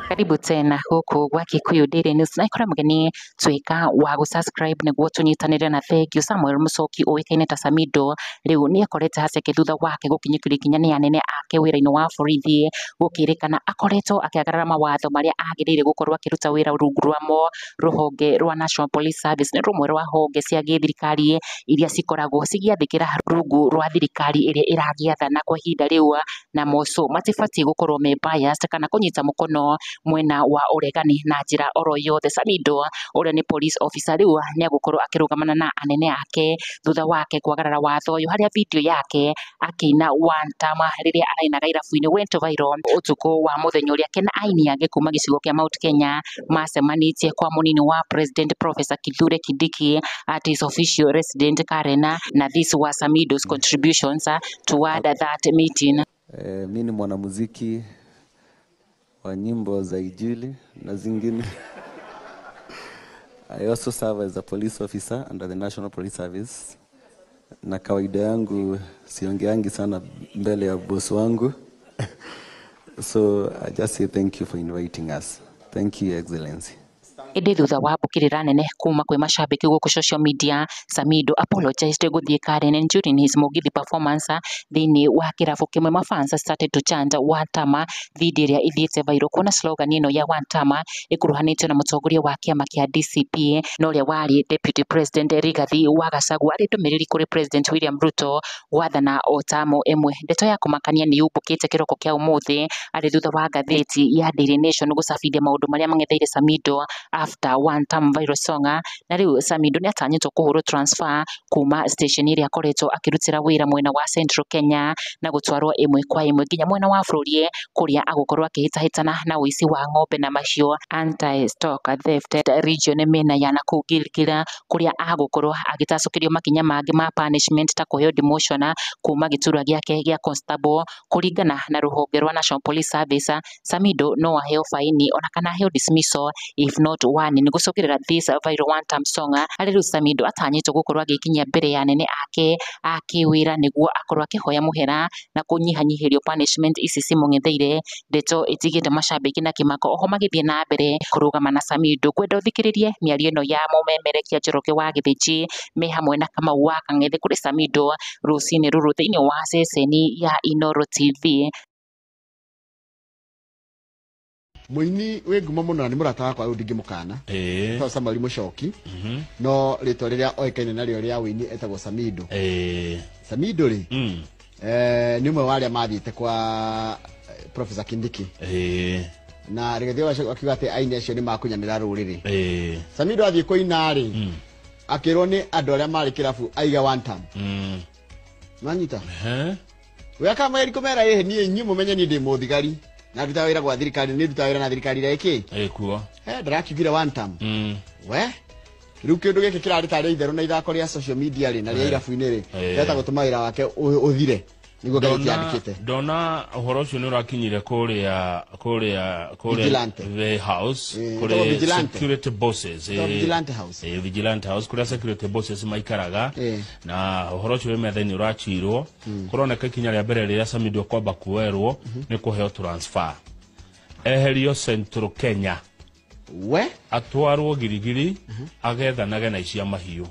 Karibu tena gũkũ gwa Kikuyu Daily News na ikora mũgeni tuĩka wa gũ-subscribe nĩguo tũnyitanĩre na thank you. Samuel Muchoki ũĩkaine ta Samido rĩu nĩ akorete haceke thutha wake gũkinyũkĩrio ikinya nĩ anene ake wĩra-inĩ wa borithi, gũkĩrĩkana akoretwo akĩagarara mawatho marĩa agĩrĩire gũkorwo akĩruta wĩra rungu rwamo. Rũhonge rwa National Police Service nĩ rũmwe rwa honge cia gĩthirikari iria cikoragwo cigĩathĩkĩra rungu rwa thirikari ĩrĩa ĩragĩathana kwa ihinda rĩu, na moco matibatiĩ gũkorwo me biased kana kũnyita mũkono mwena wa ũregani na njĩra oro yothe. Samido ũrĩa nĩ police officer rĩu nĩ egũkorwo akĩrũgamana na anene ake thutha wake kwagarara watho ũyũ, harĩa video yake akĩina one term rĩrĩa arainaga irabu-inĩ went viral ũtukũ wa mũthenya ũrĩa ke na aini angĩ kuma gĩcigo kĩa Mount Kenya macemanĩtie kwa mũnini wa President Professor Kithure Kindiki at his official residence Karen, na this was Samido's contributions toward that meeting. Mi ni mwanamuziki wa nyimbo za Injili na zingine. I also serve as a police officer under the National Police Service. Na kawaida yangu siongeangi sana mbele ya boss wangu. So I just say thank you for inviting us. Thank you, Excellency. Ĩndĩ thutha wa mbũkĩrĩra nene kuma kwĩ mashabiki gũkũ social media, Samido apologized gũthiĩ Karen during his Mugithi performance thĩinĩ wa kĩrabu kĩmwe. Mafans started to chant one term, video ĩrĩa ĩthiĩte viral kuona slogan ĩno ya one term ĩkuruhanĩtio na mũtongoria wa kĩama kĩa DCP na ũrĩa warĩ Deputy President Rigathi wa Gachagua, arĩ ndũmĩrĩri kũrĩ President William Ruto gwathana o tamu ĩmwe. Ndeto ya kũmakania nĩ yumbũkĩte kĩroko kĩa ũmũthĩ arĩ thutha wa ngathĩti ya Daily Nation gũcabithia maũndũ marĩa mang'etheire Samido after one term viral song, na rĩu Samido nĩ atanyĩtwo kũhũrwo transfer kuma station ĩrĩa akoretwo akĩrutĩra wĩra mwena wa Central Kenya na gũtwarwo ĩmwe kwa ĩmwe nginya mwena wa bũrũri kũrĩa agũkorwo akĩhĩtahĩtana na ũici wa ng'ombe na mahiũ anti stock theft region mĩena ya nakũu Gilgil, kũrĩa agũkorwo agĩtacũkĩrio makinya mangĩ ma punishment ta kũheo demotion kuma gĩturwa gĩake gĩa constable. Kũringana na rũhonge rwa National Police Service, Samido no aheo faini ona kana aheo dismissal if not one nĩ gũcũngĩrĩra this viral one term song. Harĩ rĩu Samido atanyĩtwo gũkorwo agĩkinyia mbere ya anene ake a kĩwĩra nĩguo akorwo akĩhoya mũhera na kũnyihanyihĩrio punishment ici cimũng'etheire. Ndeto ĩtigĩte mashabiki na kĩmako oho magĩthiĩ na mbere kũrũgama na Samido. Ngwenda ũthikĩrĩrie mĩario ĩno ya mũmemerekia Njoroge wa Gĩthĩnji me hamwe na Kamau wa Kang'ethe kũrĩ Samido rũcinĩ rũrũ thĩinĩ wa ceceni ya Inooro TV. Mũini wĩ ngumo mũno na nĩ mũrata wakwa rĩu ndingĩmũkana, etagwo Samuel Muchoki, no rĩtwa rĩrĩa oĩkaine narĩo rĩa wĩini etagwo Samido. Samido rĩ, nĩ ũmwe wa arĩa mathiĩte kwa Professor Kindiki, na Rigathi akiuga atĩ aini acio nĩ makunyanĩra rũrĩrĩ. Samido athiĩ kũina rĩ, akĩrwo nĩ andũ arĩa marĩ kĩrabu aiga one term. Nĩwanyita? We akamageri kũmera ĩhĩ, niĩ inyuĩ mũmenye niĩ ndĩ mũthigari na ndutaga wĩra gwa thirikari, nĩ ndutaga wĩra na thirikari ĩrĩa ĩkĩ ĩkuo, ndĩrakiugire one term. We rĩu kĩndũ gĩkĩ kĩrarĩ tarĩ itherũ na ithako rĩa social media rĩ na rĩa irabu-inĩ rĩ, rĩreta gũtũma wĩra wake ũthire nĩguo ngathĩti yandĩkĩte. Ndona ũhoro ũcio nĩ ũrakinyire kũrĩa Vigilante the house, kũrĩa security bosses, Vigilante house, Vigilante house kũrĩa security bosses maikaraga, na ũhoro ũcio wĩ metha-inĩ ũracirwo. Kũroneka ikinya rĩa mbere rĩrĩa Samido kwamba kuoerwo nĩ kũheo transfer, eherio Central Kenya, we atwarwo Girigiri agethanage na icia mahiũ,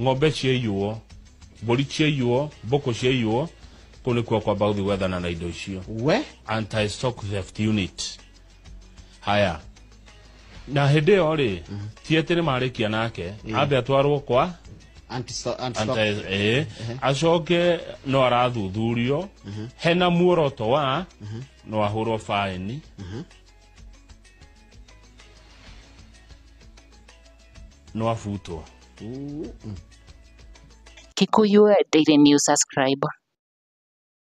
ng'ombe ciaiywo, mbũri ciaiywo, mbũkũ ciaiywo, kũu nĩkuo kwamba gũthiĩ gwethana na indo icio. We anti stock theft unit. Haya, na hĩndĩ ĩyo rĩ, ti atĩ nĩ marĩkia nake, ambe atwarwo kwa acoke no arathuthurio, hena muoroto wa no ahũrwo faini. No abutwo. Kikuyu Daily News, subscribe.